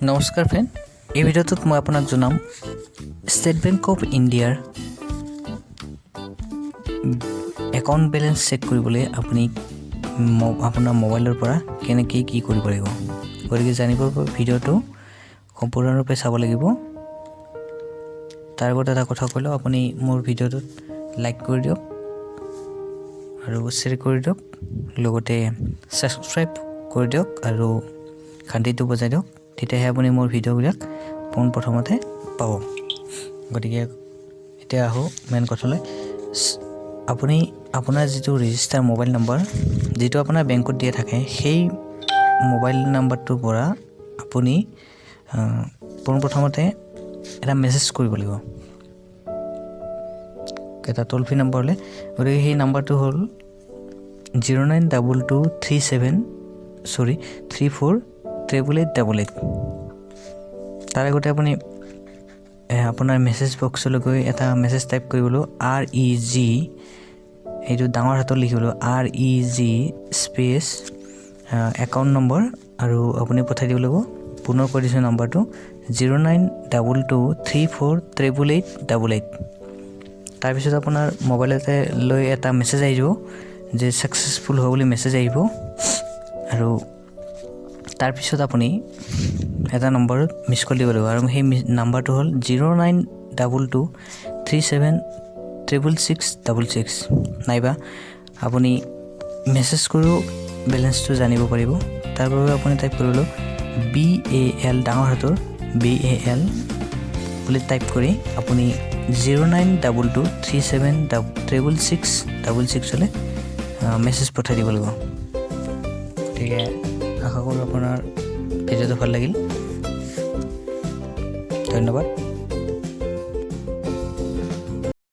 নমস্কাৰ ফ্ৰেণ্ড, এই ভিডিঅ'টোত মই আপোনাক জনাম ষ্টেট বেংক অফ ইণ্ডিয়াৰ একাউণ্ট বেলেঞ্চ চেক কৰিবলৈ আপুনি আপোনাৰ মোবাইলৰ পৰা কেনেকৈ কি কৰিব লাগিব। গতিকে জানিবৰ বাবে ভিডিঅ'টো সম্পূৰ্ণৰূপে চাব লাগিব। তাৰ আগত এটা কথা কৈ লওঁ, আপুনি মোৰ ভিডিঅ'টোত লাইক কৰি দিয়ক আৰু শ্বেয়াৰ কৰি দিয়ক, লগতে ছাবস্ক্ৰাইব কৰি দিয়ক আৰু ঘণ্টিটো বজাই দিয়ক। তেতিয়াহে আপুনি মোৰ ভিডিঅ'বিলাক পোনপ্ৰথমতে পাব। গতিকে এতিয়া আহোঁ মেইন কথালৈ। আপুনি আপোনাৰ যিটো ৰেজিষ্টাৰ মোবাইল নম্বৰ, যিটো আপোনাৰ বেংকত দিয়া থাকে, সেই মোবাইল নাম্বাৰটোৰ পৰা আপুনি পোনপ্ৰথমতে এটা মেছেজ কৰিব লাগিব এটা ট'ল ফ্ৰী নম্বৰলৈ। গতিকে সেই নাম্বাৰটো হ'ল 092237, sorry, 34 88888। তাৰ আগতে আপুনি আপোনাৰ মেছেজ বক্সলৈ গৈ এটা মেছেজ টাইপ কৰিবলৈ আৰ ই জি, এইটো ডাঙৰ হাতত লিখিবলৈ REG space account number আৰু আপুনি পঠাই দিব লাগিব। পুনৰ কৈ দিছোঁ নম্বৰটো, 092234 88888। তাৰপিছত আপোনাৰ মোবাইলতে লৈ এটা মেছেজ আহিব যে ছাকচেছফুল হোৱা বুলি মেছেজ আহিব। আৰু তাৰপিছত আপুনি এটা নম্বৰত মিছ কল দিব লাগিব আৰু সেই নাম্বাৰটো হ'ল 092237 66666। নাইবা আপুনি মেছেজ কৰিও বেলেঞ্চটো জানিব পাৰিব। তাৰ বাবে আপুনি টাইপ কৰিব BAL, ডাঙৰ হাতৰ BAL বুলি টাইপ কৰি আপুনি 092237 66666লৈ মেছেজ পঠাই দিব লাগিব। গতিকে আশা কৰোঁ আপোনাৰ ভিডিঅ'টো ভাল লাগিল। ধন্যবাদ।